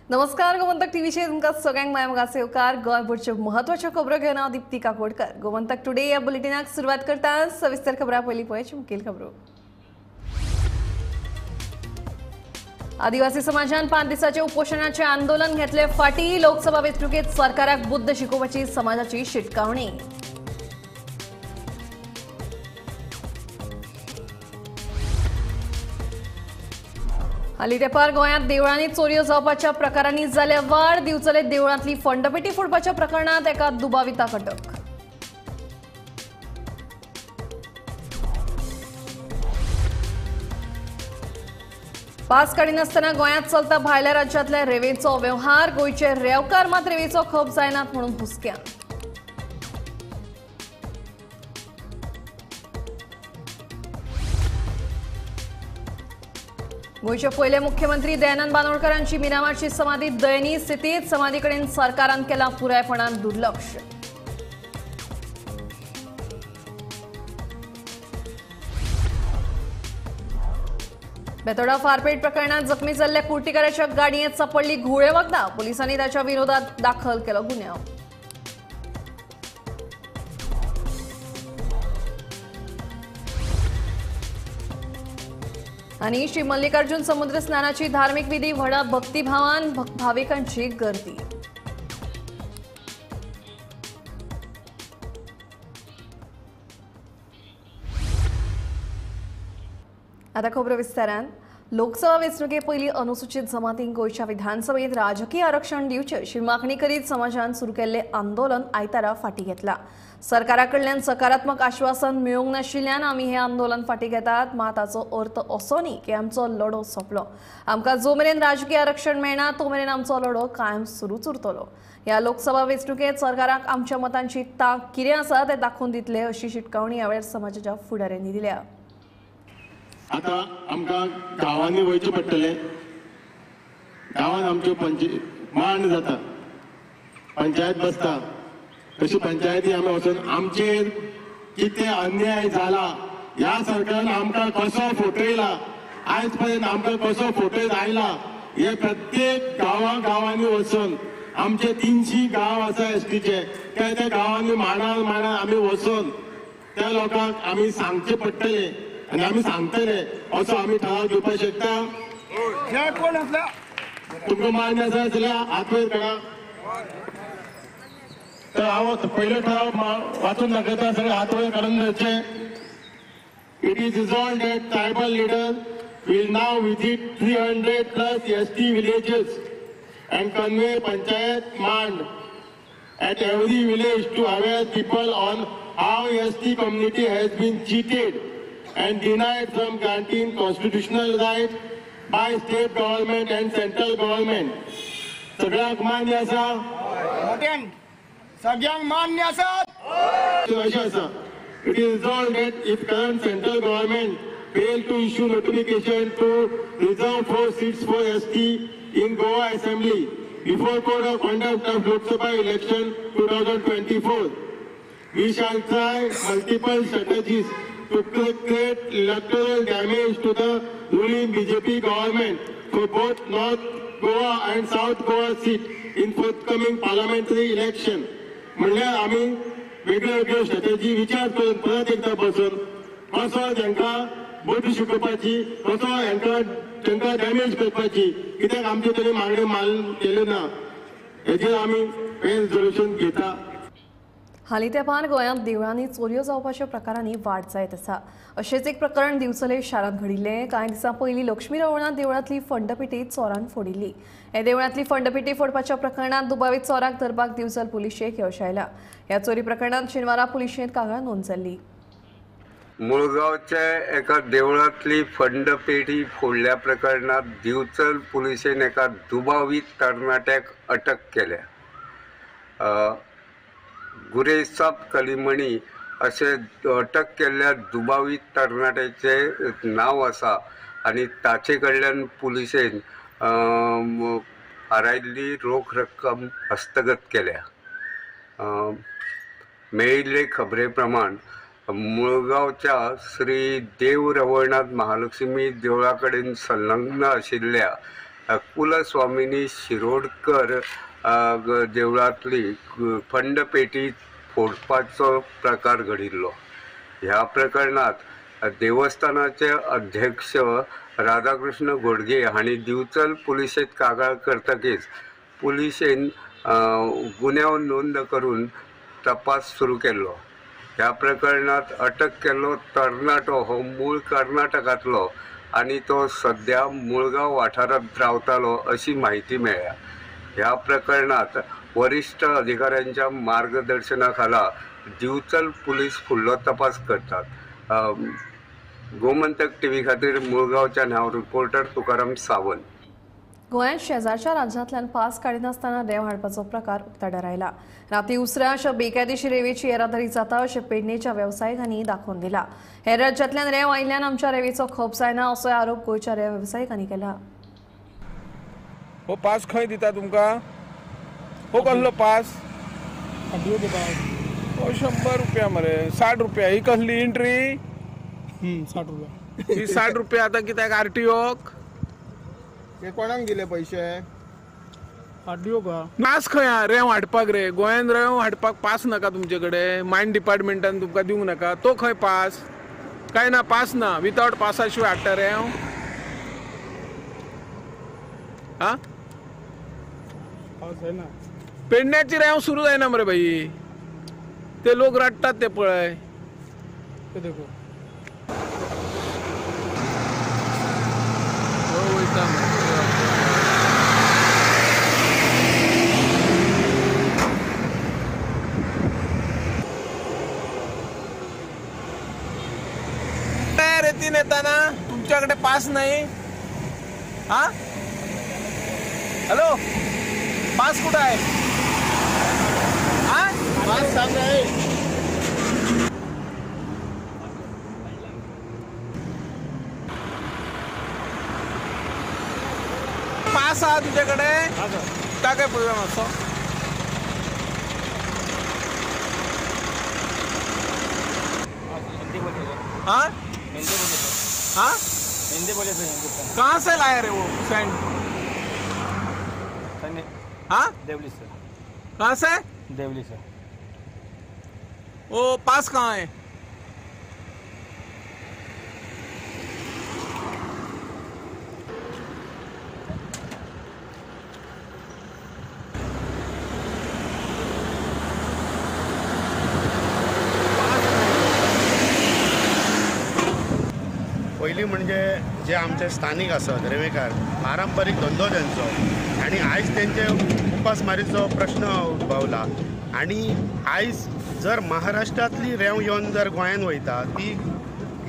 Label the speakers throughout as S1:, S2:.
S1: नमस्कार, गोमंतक टीव्हीचेर तुमकां सगळ्यांक माय मोगा सेवकार. गोंयभरच्यो म्हत्वाच्यो खबरो घेवन हांव दीप्ती काकोडकर. गोमंतक टुडे ह्या बुलेटिनाक सुरवात करता. सविस्तर खबरां पयलीं पळय मुखेल खबरो. आदिवासी समाजान 5 दिसाचे उपोशणाचे आंदोलन घेतले फाटी. लोकसभा वेंचणुकेत सरकाराक बुद्द शिकोवपाची समाजाची शिटकावणी. हालीं तेंपार गोंयांत देवळांनी चोरयो जावपाच्या प्रकारांनी जाल्या वाड. दिवचले देवळांतली फंडपेटी फोडपाच्या प्रकरणांत एका दुबाविताक अटक. पास काडिनासतना गोंयांत चलता भायल्या राज्यांतल्या रेंवेचो वेव्हार. गोंयचे रेंवकार मात रेंवेचो खप जायनात म्हणून हुसक्या. गोंयचे पयले मुख्यमंत्री दयानंद बांदोडकरांची मिरामारची समाधी दयनीय स्थितीत. समाधी कडेन सरकारान केलां पुरायपणान दुर्लक्ष. बेतोडा फारपेट प्रकरणात जखमी जाल्ल्या कुर्टीकाराच्या गाडयेंत सापडली घुंवळे वखदां. पोलिसांनी ताच्या विरोधात दाखल केलो गुन्यांव. आणि श्री मल्लिकार्जुन समुद्र स्नानाची धार्मिक विधी व्हडा भक्तिभावान भाविकांची गर्दी. आता खबरो विस्तारान. लोकसभा वेंचणुके पयलीं अनुसूचित जमातींक गोंयच्या विधानसभेत राजकीय आरक्षण दिवचें अशी मागणी करीत समाजान सुरू केल्लें आंदोलन आयतारा फाटीं घेतलां. सरकारा कडल्यान सकारात्मक आश्वासन मेळूंक नाशिल्ल्यान आमी हें आंदोलन फाटीं घेतात. मात ताचो अर्थ असो न्ही की आमचो लढो सोंपलो. आमकां जो मेरेन राजकीय आरक्षण मेळना तो मेरेन आमचो लढो कायम सुरूच उरतलो. ह्या लोकसभा वेंचणुकेंत सरकाराक आमच्या मतांची तांक कितें आसा तें दाखोवन दितले अशी शिटकावणी ह्या वेळार समाजाच्या फुडाऱ्यांनी दिल्या.
S2: आता आमकां गांवांनी वयचें पडटलें. गांवांत आमच्यो मांड जाता, पंचायत बसता. तशी पंचायती आमी वचून आमचेर कितें अन्याय जाला, ह्या सरकारान आमकां कसो फटयला, आयज पर्यंत आमकां कसो फटयत आयला, हे प्रत्येक गांवा गांवांनी वचून आमचे 300 गांव आसा एसटीचे, त्या त्या गांवांनी मांडार मांडार आमी वचून त्या लोकांक आमी सांगचें पडटलें आनी आमी सांगतले असो आमी ठराव घेवपाक शकता. तुमकां मान्य आसा जाल्यार हात वयर काडा. तर हांव पयलो ठराव वाचून दाखयता, सगळे हात वयर काडून धरचे. It is resolved that tribal leader will now visit 300+ ST villages and convey panchayat mand at every village to aware people on how ST community has been cheated and denied from granting constitutional rights by state government and central government. सगळ्यांक मान्य आसा?
S3: सगळ्यांक मान्य आसा.
S2: अशें आसा. It is resolved that if current central government fail to issue notification to reserve 4 seats for ST in Goa Assembly before code of conduct of Lok Sabha election 2024, we shall try multiple strategies to create electoral damage to the ruling BJP government for both North Goa and South Goa seat in forthcoming parliamentary election. म्हणल्यार आमी वेगळे वेगळे strategy विचार करून परत एकदा बसून कसो तांकां बुद्द शिकोवपाची, कसो हांकां तांकां डॅमेज करपाची, कित्याक आमचे तरी मागण्यो मानून केल्यो ना, हेजेर आमी हें रेजोल्युशन घेता.
S1: हालीं तेंपार गोंयांत देवळांनी चोरयो जावपाच्या प्रकारांनी वाड जायत आसा. अशेंच एक प्रकरण दिवचले शारांत घडिल्लें. कांय दिसां पयलीं लक्ष्मी रवळनाथ देवळांतली फंडपेटी चोरान फोडिल्ली. ह्या देवळांतली फंडपेटी फोडपाच्या प्रकरणांत दुबावीत चोराक धरपाक दिवचल पुलिशेक यश आयलां. ह्या चोरी प्रकरणांत शेनवारा पुलिशेंत कागाळ नोंद जाल्ली.
S4: मुळगांवच्या एका देवळांतली फंडपेटी फोडल्या प्रकरणांत दिवचल पुलिशेन एका दुबावीत तरणाट्याक अटक केल्या. गुरेसाब कलिमणी अशें अटक केल्ल्या दुबावीत तरणाट्याचें नांव आसा आनी ताचे कडल्यान पुलिशेन आरायल्ली रोख रक्कम हस्तगत केल्या. मेळिल्ले खबरे प्रमाण मुळगांवच्या श्री देव रवळनाथ महालक्ष्मी देवळा कडेन संलग्न आशिल्ल्या कुलस्वामिनी शिरोडकर देवळांतली फंडपेटी फोडपाचो प्रकार घडिल्लो. ह्या प्रकरणात देवस्थानाचे अध्यक्ष राधाकृष्ण घोडगे हांणी दिवचल पुलिशेंत कागाळ करतकीच पुलिशेन गुन्यांव नोंद करून तपास सुरू केल्लो. ह्या प्रकरणात अटक केल्लो तरणाटो हो मूळ कर्नाटकांतलो आनी तो सद्या मुळगांव वाठारांत रावतालो अशी म्हायती मेळ्ळ्या. ह्या प्रकरणात वरिष्ठ अधिकाऱ्यांच्या मार्गदर्शना खाला दिवचल पुलीस फुडलो तपास करतात. गोमंतक टीव्ही खातीर मुळगांवच्यान हांव रिपोर्टर तुकाराम सावंत.
S1: गोंयांत शेजारच्या राज्यांतल्यान पास काडिनासतना रेंव हाडपाचो प्रकार उक्ताडार आयला. राती उसरां अशा बेकायदेशीर रेंवेची येरादारी जाता अशें पेडणेच्या वेवसायिकांनी दाखोवन दिला. हेर राज्यांतल्यान रेंव आयिल्ल्यान आमच्या रेंवेचो खप जायना असोय आरोप गोंयच्या रेंव वेवसायिकांनी केला.
S3: हो पास खंय दिता तुमकां? हो कसलो पास? हो 100 रुपया मरे, 60 रुपया. ही कसली एंट्री?
S5: 60 रुपया.
S3: ही 60 रुपया आता कित्याक आरटीओक?
S5: हे कोणाक दिले पैसे? आरटीओ का?
S3: पास खंय हा रेंव हाडपाक रे? गोंयान रेंव हाडपाक पास नाका तुमचे कडेन? मायन डिपार्टमेंटान तुमकां दिवंक नाका? तो खंय पास? काय ना, पास ना. विदावट पासा शिवाय हाडटा रेंव? हा
S5: पास जायना.
S3: पेडण्याची रेंव सुरू जायना मरे भाई. ते लोक रडटात ते पळय.
S5: ते देखो
S3: रेती नेताना तुमच्याकडे पास नाही. हा हॅलो, पास कुठं आहे? हा
S5: पास सांग आहे.
S3: पास आहा तुझ्याकडे? काय पळोवया मातसो. हाँ हाँ कहाँ से लाया रे वो सैंड? हाँ
S6: देवली से.
S3: कहाँ से?
S6: देवली से.
S3: वो पास कहाँ है?
S7: पयलीं म्हणजे जे आमचे स्थानीक आसत रेंवेकार, पारंपरीक धंदो तेंचो आनी आयज तेंचे उपासमारीचो प्रश्न उद्भवला. आनी आयज जर महाराष्ट्रांतली रेंव येवन जर गोंयान वयता ती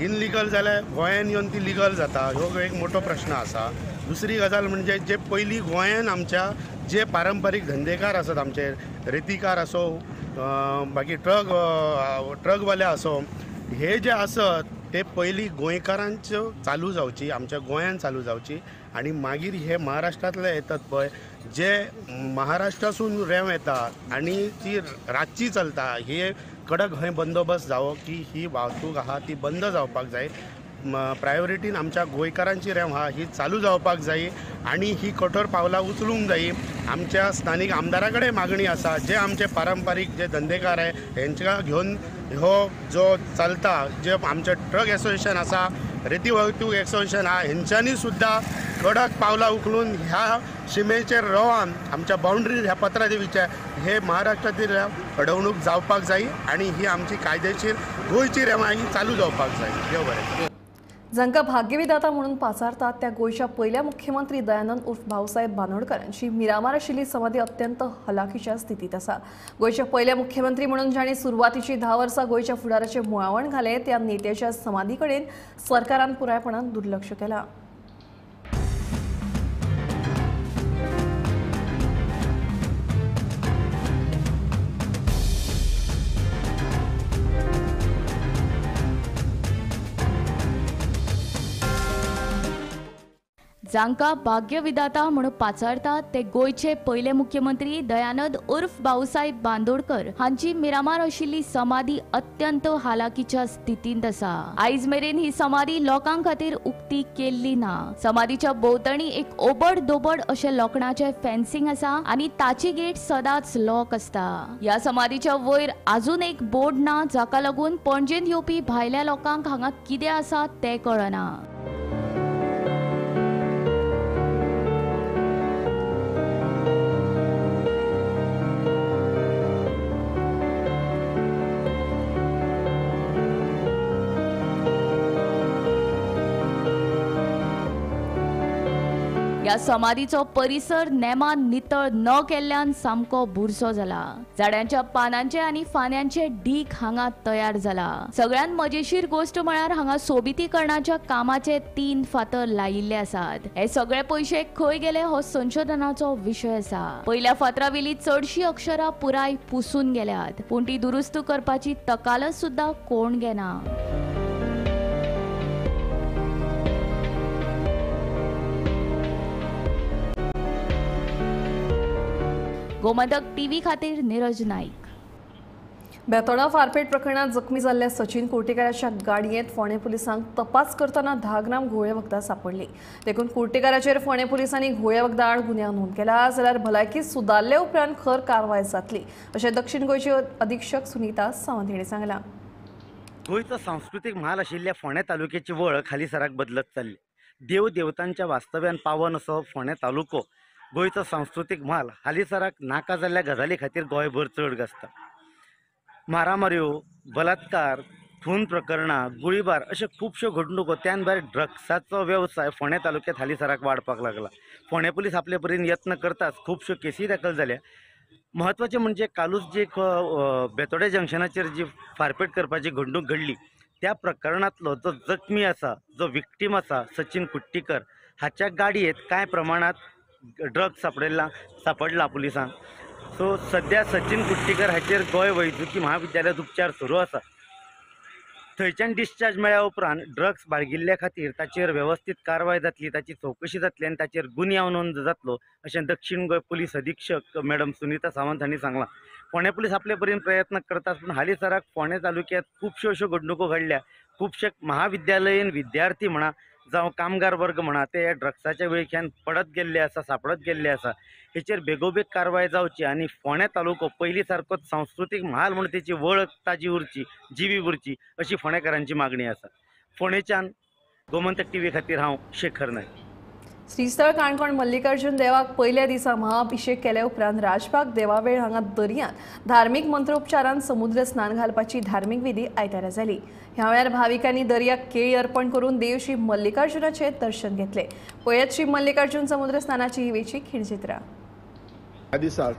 S7: इनलिगल जाल्यार गोंयान येवन ती लिगल जाता, हो एक मोठो प्रश्न आसा. दुसरी गजाल म्हणजे जे पयलीं गोंयान आमच्या जे पारंपरीक धंदेकार आसत, आमचे रेतीकार आसो, बाकी ट्रकवाले आसो, हे जे आसत ते पयलीं गोंयकारांच्यो चालू जावची, आमच्या गोंयान चालू जावची आनी मागीर हे महाराष्ट्रांतले येतात पळय, जे महाराष्ट्रासून रेंव येता आनी ती रातची चलता, हे कडक हय बंदोबस्त जावो की ही वाहतूक आहा ती बंद जावपाक जाय. प्रायोरिटीन आमच्या गोंयकारांची रेंव आहा ही चालू जावपाक जाय आनी ही कठोर पावलां उचलूंक जाय. आमच्या स्थानीक आमदारा कडेन मागणी आसा, जे आमचे पारंपारीक जे धंदेकार आहे हेंच्या घेवन हो जो चलता, जे आमचे ट्रक एसोसिएशन आसा, रेती वाहतूक एसोसिएशन आहा, हेंच्यांनी सुद्दां कडक पावलां उखलून ह्या शिमेचेर रोवान आमच्या बाउंड्री ह्या पत्रादेवीच्या हे महाराष्ट्रातील रेंव अडवणूक जावपाक जाय आनी ही आमची कायदेशीर गोंयची रेंव ही चालू जावपाक जाय. देव बरें.
S1: जांकां भाग्यविधाता म्हणून पाचारतात त्या गोंयच्या पयल्या मुख्यमंत्री दयानंद उर्फ भाऊसाहेब बांदोडकर यांची मिरामार आशिल्ली समाधी अत्यंत हलाखीच्या स्थितीत आसा. गोंयचे पयले मुख्यमंत्री म्हणून जांणी सुरवातीची 10 वर्सां गोंयच्या फुडाराचें मुळावण घालें त्या नेत्याच्या समाधी कडेन सरकारान पुरायपणान दुर्लक्ष केलां.
S6: जांकां भाग्यविधाता म्हूण पाचारतात ते गोंयचे पयले मुख्यमंत्री दयानंद उर्फ भाऊसाहेब बांदोडकर हांची मिरामार आशिल्ली समाधी अत्यंत हालाकीच्या स्थितींत आसा. आयज मेरेन ही समाधी लोकां खातीर उक्ती केल्ली ना. समाधीच्या भोंवतणी एक ओबड दोबड अशें लोखणाचें फेन्सिंग आसा आनी ताची गेट सदांच लॉक आसता. ह्या समाधीच्या वयर अजून एक बोर्ड ना, जाका लागून पणजेंत येवपी भायल्या लोकांक हांगा कितें आसा तें कळना. ह्या समाधीचो परिसर नेमान नितळ न केल्ल्यान सामको बुरसो जाला. झाडांच्या पानांचे आनी फांद्यांचे ढीक हांगा तयार जाला. सगळ्यांत मजेशीर गोश्ट म्हळ्यार हांगा सोबितीकरणाच्या कामाचे 3 फातर लायिल्ले आसात. हे सगळे पयशे खंय गेले हो संशोधनाचो विशय आसा. पयल्या फातरावेली चडशी अक्षरां पुराय पुसून गेल्यात, पूण ती दुरुस्त करपाची तकालस सुद्दां कोण घेना. गोमंतक टीव्ही खातीर नीरज नाईक.
S1: बेतोडा फारपेट प्रकरणात जखमी जाल्ल्या सचिन कुर्टीकाराच्या गाडयेंत फोंडें पुलिसांक तपास करतना 10 ग्राम घुंवळे वखदां सापडली. देखून कुर्टीकाराचेर फोंडें पुलिसांनी घुंवळे वखदां आड गुन्यांव नोंद केला. जाल्यार भलायकी सुदारले उपरांत खर कारवाय जातली अशें दक्षिण गोंयची अधीक्षक सुनीता सावंत हांणी सांगलां.
S8: गोंयचो सांस्कृतीक म्हाल आशिल्ल्या फोंडें तालुक्याची वळख हालींसराक बदलत चल्ली. देव देवतांच्या वास्तव्यान पावन असो फोंडें तालुको गोंयचो सांस्कृतीक म्हाल हालींसराक नाका जाल्ल्या गजाली खातीर गोंयभर चड गाजता. मारामाऱ्यो, बलात्कार, खून प्रकरणां, गुळीबार अश्यो खुबश्यो घडणुको, त्यान भायर ड्रग्साचो वेवसाय फोंडें तालुक्यांत हालींसराक वाडपाक लागला. फोंडें पुलीस आपले परीन यत्न करताच, खुबश्यो केसी दाखल जाल्या. म्हत्वाचें म्हणजे कालूच जी बेतोडे जंक्शनाचेर जी फारपेट करपाची घडणूक घडली त्या प्रकरणांतलो जो जखमी आसा, जो विक्टीम आसा सचिन कुट्टीकर हाच्या गाडयेंत कांय प्रमाणांत ड्रग सापडला पुलिसांक. सो सद्या सचिन कुट्टीकर हाचेर गोंय वैजकी महाविद्यालयांत उपचार सुरू आसा. थंयच्यान डिस्चार्ज मेळ्ळ्या उपरांत ड्रग्स बाळगिल्ल्या खातीर ताचेर वेवस्थीत कारवाय जातली, ताची चवकशी जातली आनी ताचेर गुन्यांव नोंद जातलो अशें दक्षिण गोंय पुलीस अधीक्षक मॅडम सुनीता सावंत हांणी सांगलां. फोंडें पुलीस आपले परीन प्रयत्न करतात, पूण हालींसराक फोंडें तालुक्यांत खुबश्यो अश्यो घडणुको घडल्या. खुबशे महाविद्यालयीन विद्यार्थी म्हणा जावं कामगार वर्ग म्हणा ते ह्या ड्रग्साच्या विळख्यान पडत गेल्ले आसा, सापडत गेल्ले आसा. हेचेर बेगोबेग कारवाय जावची आनी फोंडें तालुको पयलीं सारकोच सांस्कृतीक म्हाल म्हूण तेची वळख ताजी उरची, जिवी उरची अशी फोंडेकारांची मागणी आसा. फोंडेच्यान गोमंतक टीव्ही खातीर हांव शेखर नायक.
S1: श्रीस्थळ काणकोण मल्लिकार्जुन देवाक पयल्या दिसा महाअभिषेक केल्या उपरांत राजबाग देवावेळ हांगा दर्यांत धार्मीक मंत्रोपचारान समुद्र स्नान घालपाची धार्मीक विधी आयतारा जाली. ह्या वेळार भाविकांनी दर्याक केळी अर्पण करून देव श्री मल्लिकार्जुनाचे दर्शन घेतले. पळयत श्री मल्लिकार्जुन समुद्र स्नानाची ही वेची खिणचित्रां.
S9: ह्या दिसाक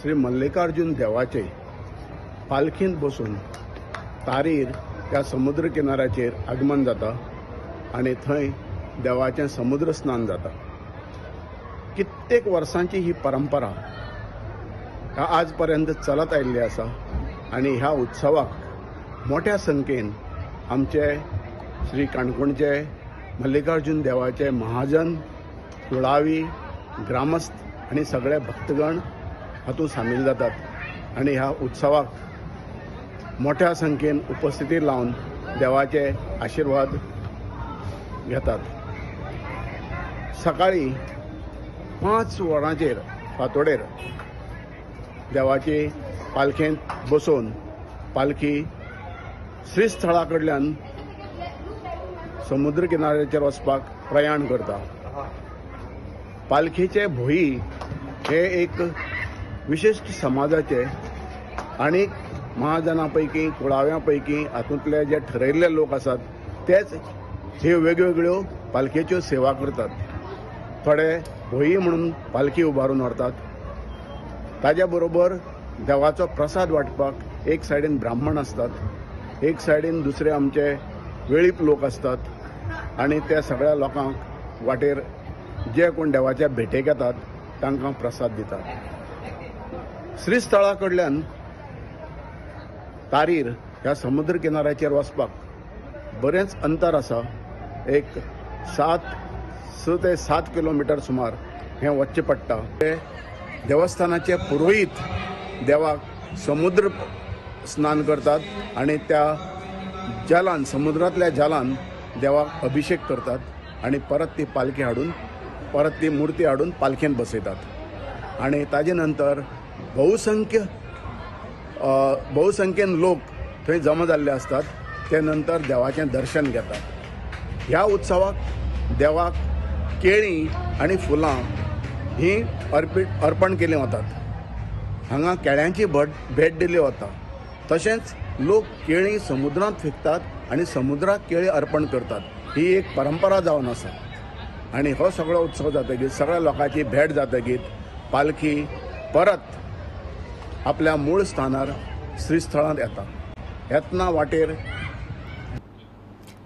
S9: श्री मल्लिकार्जुन देवाचे पालखींत बसून तारीर ह्या समुद्र किनाऱ्याचेर आगमन जाता आनी थंय देवाचें समुद्र स्नान जाता. कित्येक वर्सांची ही परंपरा आज पर्यंत चलत आयिल्ली आसा आनी ह्या उत्सवाक मोठ्या संख्येन आमचे श्री काणकोणचे मल्लिकार्जुन देवाचे महाजन, कुळावी, ग्रामस्थ आनी सगळे भक्तगण हातूंत सामील जातात आनी ह्या उत्सवाक मोठ्या संख्येन उपस्थिती लावन देवाचे आशिर्वाद घेतात. सकाळी 5 वरांचेर फांतोडेर देवाची पालखेंत बसोवन पालखी श्रीस्थळा कडल्यान समुद्र किनाऱ्याचेर वचपाक प्रयाण करता. पालखीचे भोई हे एक विशिश्ट समाजाचे आनी महाजना पैकी, कुळाव्यां पैकी हातूंतले जे ठरयल्ले लोक आसात तेच हे वेगवेगळ्यो पालखेच्यो सेवा करतात. थोडे भोई म्हणून पालखी उबारून व्हरतात. ताज्या बरोबर देवाचो प्रसाद वांटपाक एक सायडीन ब्राह्मण आसतात, एक सायडीन दुसरे आमचे वेळीप लोक आसतात आनी त्या सगळ्या लोकांक वाटेर जे कोण देवाच्या भेटेक येतात तांकां प्रसाद दितात. श्रीस्थळा कडल्यान तारीर ह्या समुद्र किनाऱ्याचेर वचपाक बरेंच अंतर आसा. एक 7 6 ते 7 किलोमिटर सुमार हें वचचें पडटा. ते देवस्थानाचे पुरोहीत देवाक समुद्र स्नान करतात आनी त्या जलान, समुद्रांतल्या जलान देवाक अभिषेक करतात आनी परत ती पालखी हाडून, परत ती मूर्ती हाडून पालखेन बसयतात. आनी ताजे नंतर बहुसंख्येन लोक थंय जमा जाल्ले आसतात. ते नंतर देवाचें दर्शन घेतात. ह्या उत्सवाक देवाक केळीं आनी फुलां ही अर्पण केली वतात. हांगा केळ्यांची भेट दिली वता. तशेंच लोक केळीं समुद्रांत फेकतात आनी समुद्राक केळीं अर्पण करतात. ही एक परंपरा जावन आसा. आनी हो सगळो उत्सव जातकीर, सगळ्या लोकांची भेट जातकीर पालखी परत आपल्या मूळ स्थानार श्रीस्थळांत येता. येतना वाटेर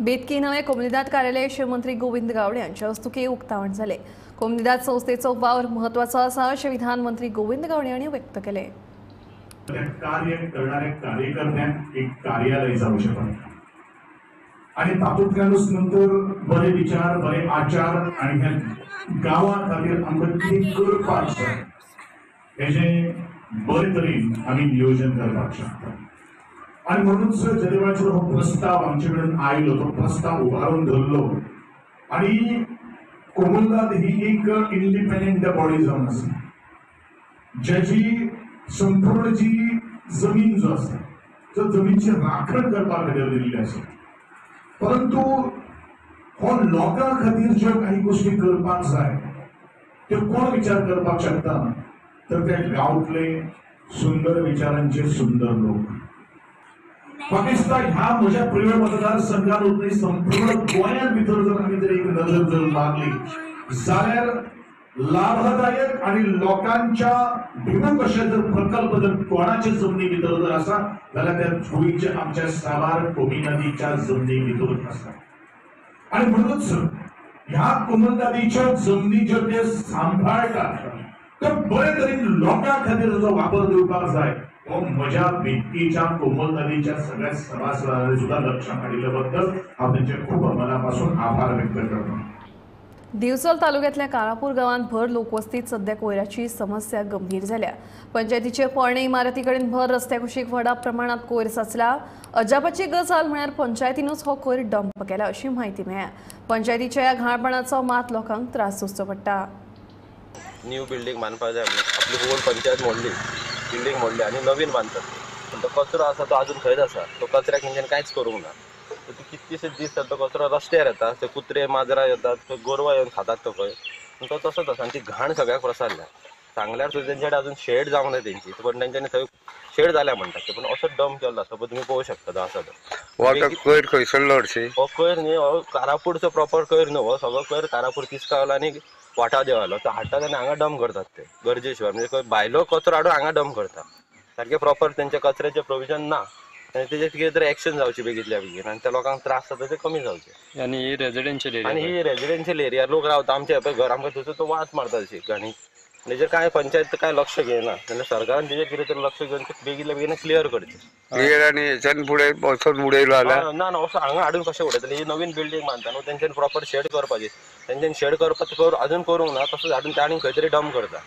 S1: बेतकी नवे कोमुनिदाद कार्यालय शिवमंत्री गोविंद गावडे यांच्या हस्तुकी उक्तावण झाले. कोमुनिदाद संस्थेचो वावर महत्वाचो आसा अशें विधान मंत्री गोविंद गावडे यांनी व्यक्त केले.
S10: कार्य करणाऱ्या कार्यकर्त्यांक एक कार्यालय जावचें पडटा आनी तातूंतल्यानूच नंतर बरे विचार, बरे आचार आनी ह्या गांवा खातीर आमकां कितें करपाक जाय हेजें बरे तरेन आमी नियोजन करपाक शकता. आनी म्हणूनच जेदे वेळाचेर हो प्रस्ताव आमचे कडेन आयलो, तो प्रस्ताव उबारून धरलो आनी कोमुनिदाद ही एक इंडिपेंडंट बॉडी जावन आसा, ज्याची संपूर्ण जी जमीन जो आसा तो जमीनची राखण करपा खातीर दिल्ली आसा. परंतु हो लोकां खातीर ज्यो काही गोष्टी करपाक जाय त्यो कोण विचार करपाक शकता तर त्या गांवतले सुंदर विचारांचे सुंदर लोक. पाकिस्तान ह्या म्हज्या प्रियोळ मतदारसंघात न्हय संपूर्ण गोंयांत भितर जर आमी जर एक नजर जर मारली जाल्यार लाभदायक आनी लोकांच्या भिमूक अशे जर प्रकल्प जर कोणाचे जमनी भितर जर आसा जाल्यार त्या गोंयच्या आमच्या साबार कोमुनिदादीच्या जमनी भितर आसा. आनी म्हणूनच ह्या कोमुनिदादीच्या जमनी ज्यो ते सांबाळटात तो बरे तरेन लोकां खातीर ताचो वापर दिवपाक जाय हो म्हज्या बेतकीच्या कोमुनिदादीच्या सगळ्या सभासदांनी सुद्धा लक्षात हाडिल्ल्या बद्दल हांव तेंचे खूब मनापासून आभार व्यक्त करता.
S1: दिवचल तालुक्यातल्या कारापूर गावात भर लोकवस्तीत सध्या कोयराची समस्या गंभीर झाल्या. पंचायतीचे पोरणे इमारतीकडेन भर रस्त्याकुशीक व्हडा प्रमाणात कोयर साचला. अजापाची गजाल म्हळ्यार पंचायतीनूच हो कोयर डंप केला अशी माहिती मेळ्ळ्या. पंचायतीच्या ह्या घाणपणाचो मात लोकांक त्रास सोंसचो पडटा.
S11: न्यू बिल्डिंग बांदपाक जाय म्हणून आपली ओल्ड पंचायत मोडली, बिल्डिंग मोडली आनी नवीन बांदतात, पूण तो कचरो आसा तो अजून थंयच आसा. तो कचऱ्याक तेंच्यानी कांयच करूंक ना. कितलेशेच दीस जाता तो कचरो रस्त्यार येता, ते कुत्रे माजरां येतात, ते गोरवां येवन खातात तो खंय, पूण तो तसोच आसा आनी ती घाण सगळ्याक प्रसारल्या. सांगल्यार सुद्दां तेंच्या कडेन अजून शेड जावंक ना तेंची, पण तेंच्यांनी थंय शेड जाल्या म्हणटात ते, पूण असो डंप केल्लो आसा पळय तुमी पळोवंक शकता तो आसा तो.
S4: कोयर खंयसरलो हरशीं?
S11: हो कोयर न्ही, हो कारापूरचो प्रॉपर कोयर न्हू, हो सगळो कोयर कारापूर तिस्कावलो आनी वाटा देवालो तो हाडटात आनी हांगा डंप करतात ते गरजे शिवाय. म्हणजे भायलो कचरो हाडून हांगा डंप करतात, सारकें प्रॉपर तेंच्या कचऱ्याचें प्रोविजन ना आनी तेजेर कितें तरी एक्शन जावची बेगीतल्या बेगीन आनी त्या लोकांक त्रास जाता ते कमी जावचे.
S12: आनी ही रेजिडेन्शियल एरिया,
S11: आनी ही रेजिडेन्शियल एरिया लोक रावता आमचे पळय घर, आमकां थंयसर तो वास मारता अशी घाणी. तेजेर कांय पंचायत कांय लक्ष घेयना जाल्यार सरकारान तेजेर कितें तरी लक्ष घेवन ते बेगीतल्या बेगीन क्लियर करचें.
S4: क्लियर आनी हेच्यान फुडें वचून उडयलो जाल्यार
S11: ना ना असो हांगा हाडून कशें उडयतले? ही नवीन बिल्डींग बांदता न्हू, तेंच्यानी प्रॉपर शेड करपाची, तेंच्यानी शेड करपाक अजून करूंक ना, तसोच हाडून ते आनी खंय तरी डंप करता.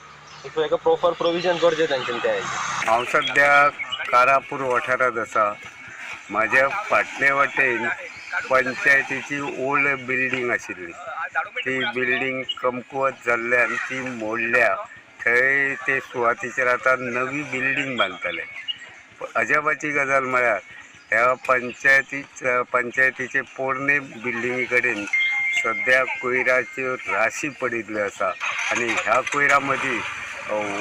S11: एका प्रॉपर प्रोविजन करचें तेंच्यानी त्या हेजेर.
S4: हांव सद्या कारापूर वाठारांत आसा. म्हाज्या फाटले वाटेन पंचायतीची ओल्ड बिल्डींग आशिल्ली, ती बिल्डींग कमकुवत जाल्ल्यान ती मोडल्या. थंय ते सुवातेचेर आतां नवी बिल्डींग बांदतले. अजापाची गजाल म्हळ्यार ह्या पंचायतीचे पोरणे बिल्डिंगे कडेन सद्या कोयराच्यो राशी पडिल्ल्यो आसा आनी ह्या कोयरा मदीं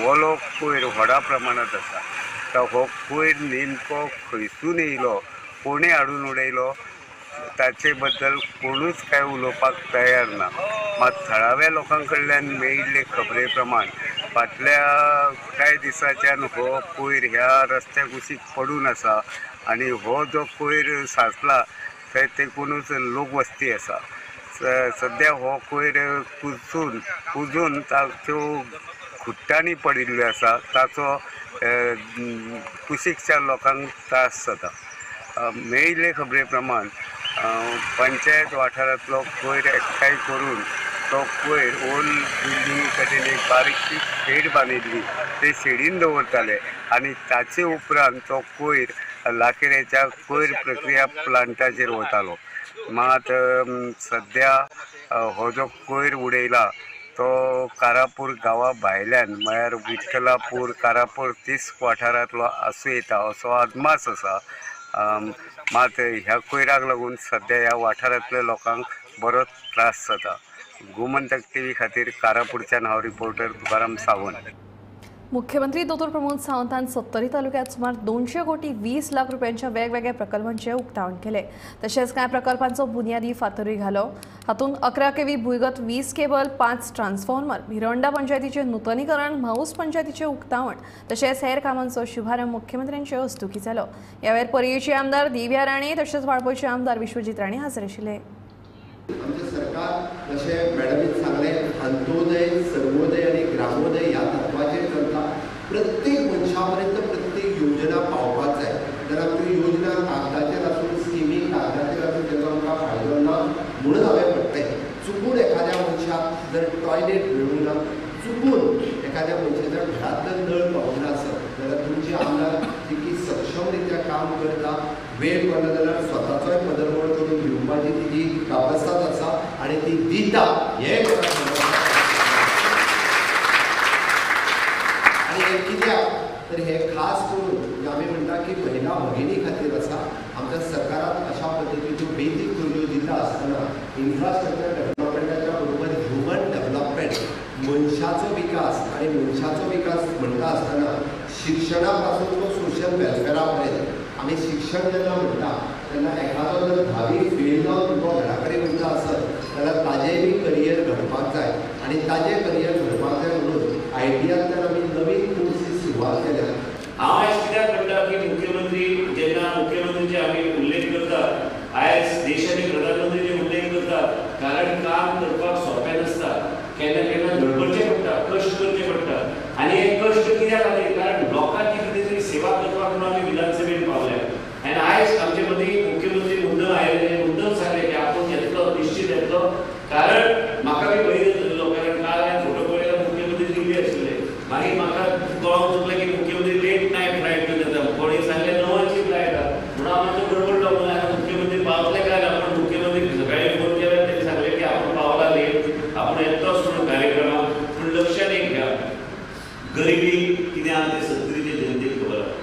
S4: ओलो कोयर व्हडा प्रमाणांत आसा. तर हो कोयर नेमको खंयसून येयलो, कोणें हाडून उडयलो ताचे बद्दल कोणूच कांय उलोवपाक तयार ना. मात थळाव्या लोकां कडल्यान मेळिल्ले खबरे प्रमाण फाटल्या कांय दिसांच्यान हो कोयर ह्या रस्त्या कुशीक पडून आसा आनी हो जो कोयर साचला थंय तेकूनच लोकवस्ती आसा. सद्या हो कोयर कुजून ताच्यो खुट्टांनी पडिल्ल्यो आसा, ताचो कुशीकच्या लोकांक त्रास जाता. मेळिल्ले खबरे प्रमाण पंचायत वाठारांतलो कोयर एकठांय करून तो कोयर ओल्ड बिल्डिंगी कडेन एक बारीकशी शेड बांदिल्ली, ते शेडीन दवरताले आनी ताचे उपरांत तो कोयर लाखेऱ्याच्या कोयर प्रक्रिया प्लांटाचेर वतालो. मात सद्या हो जो कोयर उडयला तो कारापूर गांवा भायल्यान म्हळ्यार विठ्ठलापूर कारापूर तिस्क वाठारांतलो आसूं येता असो अदमास आसा. मात ह्या कोयराक लागून सद्या ह्या वाठारांतल्या लोकांक बरोच त्रास जाता. गोमंतक टीव्ही खातीर कारापूरच्यान हांव रिपोर्टर तुकाराम सावंत.
S1: मुख्यमंत्री दोतोर प्रमोद सावंतान सत्तरी तालुक्यात सुमार 200 कोटी 20 लाख रुपयांच्या वेगवेगळ्या प्रकल्पांचे उक्तावण केले. तशेंच कांय प्रकल्पांचो बुन्यादी फातरूय घालो. हातूंत 11 केव्ही भुंयगत वीज केबल, 5 ट्रान्सफॉर्मर, भिरोंडा पंचायतीचे नूतनीकरण, म्हाऊस पंचायतीचे उक्तावण तशेंच हेर कामांचो शुभारंभ मुख्यमंत्र्यांचे हस्तुकीं जालो. ह्या वेळार पर्येचे आमदार दिव्या राणे तशेंच वाळपयचे आमदार विश्वजीत राणे हजर आशिल्ले.
S12: आमचें सरकार जशें मॅडमीन सांगलें अंत्योदय, सर्वोदय आनी ग्रामोदय ह्या तत्वाचेर चलता. प्रत्येक मनशा पर्यंत प्रत्येक योजना पावपाक जाय. जाल्यार आमच्यो योजना कागदाचेर आसून, स्किमी कागदाचेर आसून तेजो आमकां फायदो ना म्हणून हांवें म्हणलें. चुकून एखाद्या मनशाक जर टॉयलेट मेळूंक ना, चुकून एखाद्या मनशाच्या घरांत जर नळ पावूंक ना आसत जाल्यार तुमची आमदार तितकी सक्षम रित्या काम करता. वेळ पडलो जाल्यार स्वताचोय पदरमोड करून दिवपाची तिजी कावस्ताच आसा आनी ती दिता हें आनी हें कित्याक तर हें खास करून आमी म्हणटा की महिला भगिनी खातीर आसा. आमच्या सरकारान अशा पद्दतीच्यो बेजीक गरजो दिता आसतना इन्फ्रास्ट्रक्चर डेव्हलपमेंटाच्या बरोबर ह्युमन डेव्हलपमेंट, मनशाचो विकास आनी मनशाचो विकास म्हणटा आसतना शिक्षणा पासून तो सोशल वेलफेरा पर्यंत. आमी शिक्षण जेन्ना म्हणटा तेन्ना एखादो जर 10वी फेल जावन भुरगो घरा कडेन उरता आसत जाल्यार ताजेंय बी करियर घडपाक जाय आनी ताजें करियर घडपाक जाय म्हणून आयटीआंतल्यान आमी नवीन कोर्सीस सुरवात केल्या.
S13: हांव आयज कित्याक म्हणटा की मुख्यमंत्री जेन्ना मुख्यमंत्रीचे आमी उल्लेख करतात, आयज देशाचे प्रधानमंत्रीचे उल्लेख करतात, कारण काम करपाक सोंपें नासता, केन्ना केन्ना धडपडचें पडटा, कश्ट करचे पडटा. आनी हे कश्ट कित्याक खातीर, कारण लोकांची कितें तरी सेवा करपाक म्हणून आमी विधानसभेन पावल्या. आनी आयज आमचे मदीं मुख्यमंत्री मुद्दम आयले, मुद्दम सांगले की आपूण येतलो, निश्चित येतलो. कारण म्हाका बी भंय जाल्लो, कारण काल हांवें फोटो पळयलो मुख्यमंत्री दिल्ली आशिल्ले. मागीर म्हाका कळोंक चुकलें की मुख्यमंत्री लेट नायट फ्लायट घेवन येता, कोणी सांगलें 9ची फ्लायट आहा, म्हणून हांव मातसो गडबडलो. म्हणून आतां मुख्यमंत्री पावतले काय ना, पण मुख्यमंत्री सकाळी फोन केला, तेणी सांगलें की आपूण पावला लेट, आपूण येतलोच म्हणून कार्यक्रमाक. पूण लक्षात एक घ्या, गरिबी कितें आहा तें सत्तरीचे जनतेक खबर आहा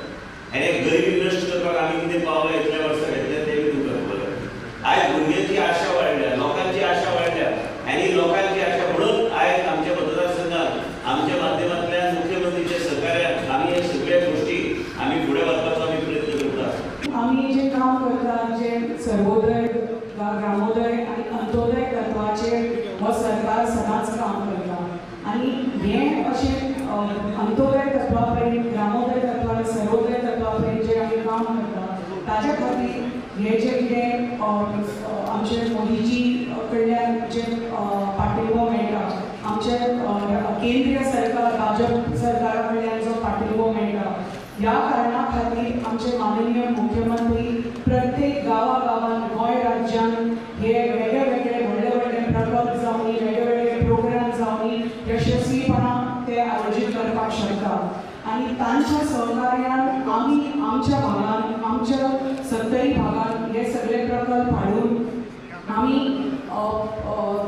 S13: आनी गरिबी नश्ट करपाक आमी कितें पावला इतल्या वर्सां घेतल्या तें तुमकां खबर आहा. आयज भुरग्यांची आशा वाडल्या, लोकांची आशा वाडल्या आनी लोकांची आशा म्हणून आयज आमच्या मतदारसंघात आमच्या माध्यमांतल्यान मुख्यमंत्रीच्या सहकार्यान आमी हे सगळ्या गोष्टी आमी फुडें व्हरपाचो आमी प्रयत्न करता.
S14: आमी जे काम करता, जे सर्वोदय, ग्रामोदय आनी अंत्योदय तत्वाचेर हो सरकार सदांच काम करता आनी हें अशें अंत्योदय तत्वा पर्यंत, ग्रामोदय तत्वा आनी सर्वोदय तत्वा पर्यंत जे आमी काम करता ताच्या खातीर हे जे कितें आमचे मोदीजी कडल्यान जे पाठिंबो मेळटा, आमचे केंद्रीय सरकार भाजप सरकारा कडल्यान जो पाठिंबो मेळटा, ह्या कारणा खातीर आमचे माननीय मुख्यमंत्री प्रत्येक गांवा गांवांत गोंय राज्यान हे वेगळे वेगळे व्हडले व्हडले प्रकल्प जावनी, वेगळे वेगळे प्रोग्राम जावनी यशस्वीपणान ते आयोजीत करपाक शकता. आनी तांच्या सहकार्यान आमी आमच्या भागान, आमच्या सत्तरी भागान हे सगळे प्रकल्प हाडून आमी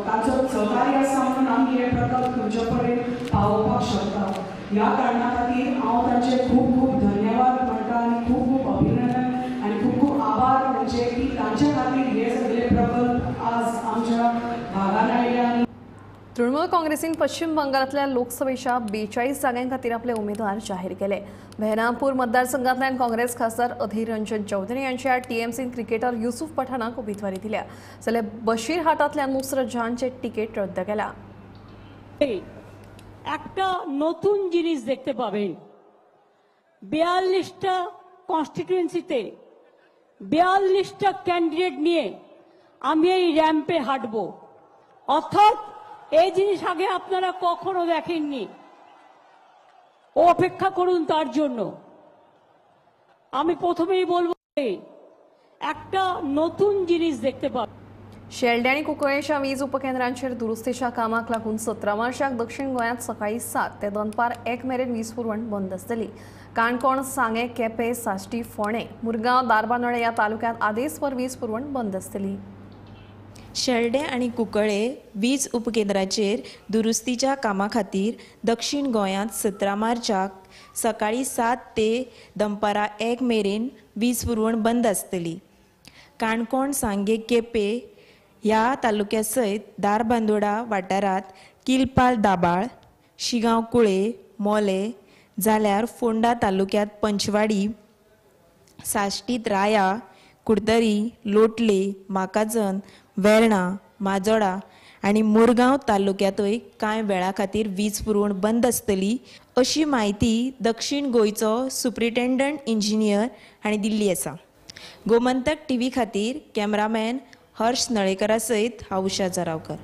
S14: तांचो सहकार्य आसा म्हणून आमी हे प्रकल्प तुमच्या पर्यंत पावोवपाक शकता. ह्या कारणा खातीर हांव तांचे खूब खूब धन्यवाद म्हणटा आनी खूब खूब अभिनंदन आनी खूब खूब आभार म्हणजे की तांच्या खातीर हे सगळे प्रकल्प आज आमच्या भागान आयले. आनी
S1: तृणमूल काँग्रेसीन पश्चिम बंगालातल्या लोकसभेच्या 42 जागांखातीर आपले उमेदवार जाहीर केले. बेहरामपूर मतदारसंघातल्यान काँग्रेस खासदार अधीर रंजन चौधरी यांच्या टीएमसीन क्रिकेटर युसुफ पठाणाक उमेदवारी दिल्या, जाल्यार बशीरहाटांतल्यान नुसरत जहानचे तिकेट रद्द केला.
S15: একটা নতুন জিনিস দেখতে পাবেন, 42টা কনস্টিটিউয়েন্সিতে 42টা ক্যান্ডিডেট নিয়ে আমি এই র্যাম্পে হাঁটব। অর্থাৎ এই জিনিস আগে আপনারা কখনো দেখেননি। ও অপেক্ষা করুন তার জন্য। আমি প্রথমেই বলবো একটা নতুন জিনিস দেখতে পাবেন।
S1: शेल्डें आनी कुंकळ्ळेच्या वीज उपकेंद्रांचेर दुरुस्तीच्या कामाक लागून 17 मार्चाक दक्षिण गोंयांत सकाळीं 7 ते दनपार 1 मेरेन वीज पुरवण बंद आसतली. काणकोण, सांगें, केपें, साश्टी, फोंडें, मुरगांव, धारबांदोडें ह्या तालुक्यांत आदेसभर वीज पुरवण बंद आसतली.
S16: शेल्डें आनी कुंकळ्ळे वीज उपकेंद्राचेर दुरुस्तीच्या कामा खातीर दक्षिण गोंयांत 17 मार्चाक सकाळीं 7 ते दनपारां 1 मेरेन वीज पुरवण बंद आसतली. काणकोण, सांगें, केपें ह्या तालुक्या सयत धारबांदोडा वाठारांत किलपाल दाबाळ, शिगांव कुळे, मोले, जाल्यार फोंडा तालुक्यांत पंचवाडी, साश्टीत राया, कुडतरी, लोटले, माकाजन, वेर्णा, माजोडा आनी मुरगांव तालुक्यांतूय कांय वेळा खातीर वीज पुरवण बंद आसतली अशी म्हायती दक्षिण गोंयचो सुप्रिटेंडंट इंजिनियर हांणी दिल्ली आसा. गोमंतक टीव्ही खातीर कॅमेरामॅन हर्ष नळेकरा सयत हांव उषा जरावकर.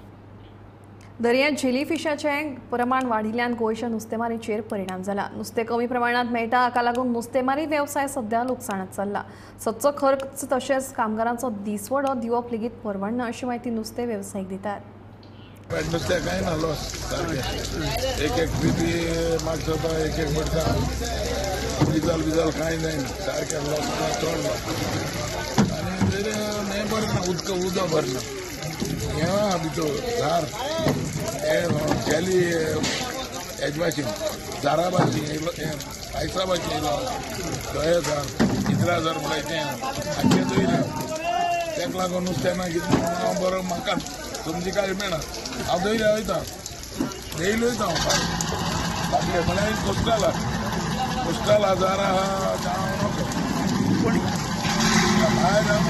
S1: दर्यांत जेलीफिशाचें प्रमाण वाडिल्ल्यान गोंयच्या नुस्तेमारीचेर परिणाम जाला. नुस्तें कमी प्रमाणांत मेळटा, हाका लागून नुस्तेमारी वेवसाय सध्या लुकसाणांत चल्ला. सदचो खर्च तशेंच कामगारांचो दिसवडो दिवप लेगीत परवडना अशी म्हायती नुस्तें वेवसायीक दितात.
S17: नुस्त्या कांय ना लॉस सारकें, एक एक बीपी मागता, एक एक पडटा, डिजल बिजल कांय जायना, सारकें लॉस चड लॉस. आनी हें बरें ना, उदक उदक बरें ना, हें आहा भितर झार, हें जेली हेजे भाशेन झारा भाशेन येयलो, हें आयसा भाशेन येयलो, दये झार, इतरा झार म्हणल्यार तें आमचें दवरलें. तेका लागून नुस्तें ना कितें हांव बरो म्हाका समजिकाय मेळना. हांव दवरल्या वयता, डेली वयता हांव बाकी म्हळ्यार कोस्टल कोस्टल आजार आहा हांव नको, पूण भायर हांव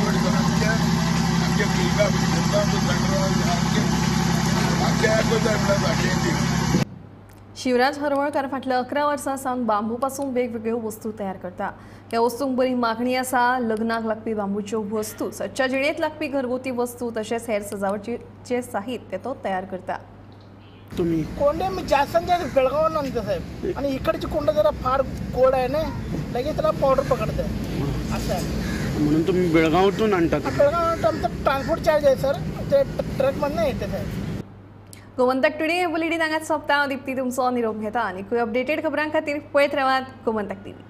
S17: आमचे पिका
S1: शिवराज हरवळकर फाटल्या 11 वर्सां सावन बांबू पासून वेगवेगळ्यो वस्तू तयार करता. ह्या वस्तूंक बरी मागणी आसा. लग्नाक लागपी बांबूच्यो वस्तू, सदच्या जिणेंत लागपी घरगुती वस्तू तशेंच हेर सजावटीचे साहित्य तो तयार करता.
S5: तुम्ही कोंडे मी जास्त बेळगावून आणतो साहेब, आणि इकडची कोंडे जरा फार गोड आहे ना, लगेच त्याला पावडर पकडते असं आहे.
S18: म्हणून तुम्ही बेळगावातून आणता?
S5: बेळगाव आमचं ट्रान्सपोर्ट चार्ज आहे सर, ते ट्रकमधनं येते साहेब.
S1: गोमंतक टुडे हे बुलेटीन हांगाच सोंपता. दीप्ती तुमचो निरोप घेता आनी अपडेटेड खबरां खातीर पळयत रावात गोमंतक टीव्ही.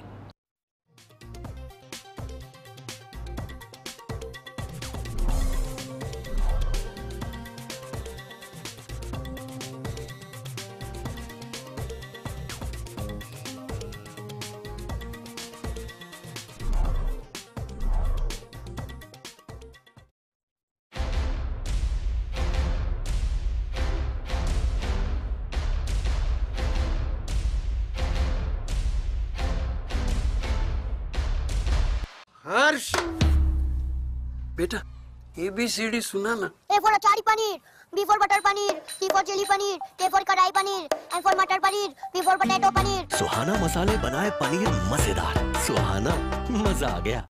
S19: हर्ष बेटा ABCD सुना ना.
S20: A for achari paneer, B for butter paneer, C for chilli paneer, K for kadai paneer, M for matar paneer, P for potato paneer.
S21: Suhana मसाले बनाए पनीर मजेदार. सुहाना मजा आ गया.